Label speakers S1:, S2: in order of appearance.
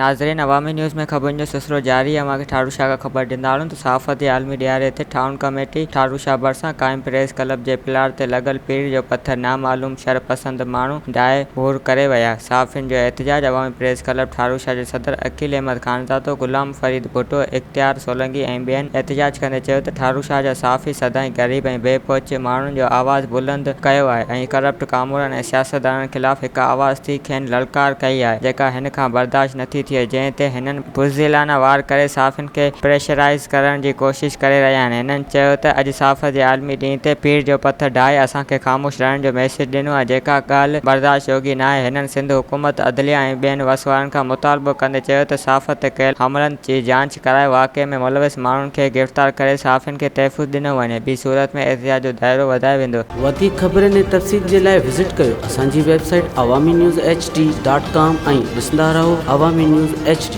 S1: ناظرين عوامي نيوز ۾ خبرن جو سلسلو جاري اوهان کي ٺاروشاه کان خبر ڏيندا هلون ته صحافت جي عالمي ڏهاڙي تي ٽائون ڪميٽي ٺاروشاه ڀرسان قائم پريس ڪلب جي پلاٽ تي لڳل پير جو پٿر نامعلوم شر پسند ماڻهو ڊاهي ڀور ڪري ويا صحافين جو احتجاج عوامي پريس ڪلب ٺاروشاه جي صدر عقيل احمد خانزادو، غلام فريد ڀٽو، اختيار سولنگي ۽ ٻين احتجاج ڪندي چيو ته ٺاروشاه جا صحافي سدائين غريب ۽ بي پهچ ماڻهن جو آواز بلند ڪيو آهي ۽ ڪرپٽ ڪامورن ۽ سياستدانن خلاف هڪ آواز ٿي کين للڪار ڪئي آهي جيڪا هن کان برداشت نٿي ٿئي جنهن تي هنن بزدلانه وار ڪري صحافين کي پريشرائيز ڪرڻ جي ڪوشش ڪري رهيا آهن هنن چيو ته اڄ صحافت جي عالمي ڏينهن تي پير جو پٿر ڊاهي اسان کي خاموش رهڻ جو ميسيج ڏنو آهي جيڪا ڳالهه برداشت جوڳي ناهي هنن سنڌ حڪومت عدليه ۽ ٻين وس وارن کان مطالبو ڪندي چيو ته صحافت تي ڪيل حملن جي جاچ ڪرائي واقعي ۾ ملوث ماڻهن کي گرفتار ڪري صحافين کي تحفظ ڏنو وڃي ٻي صورت ۾ احتجاج جو دائرو وڌايو ويندو.
S2: وڌيڪ خبرن ۽ تفصيل جي لاء وزٽ ڪيو اسان جي website Awami news H D dot com ۽ ڏسندا رهو عوامي نيوز ايڇ ڊي.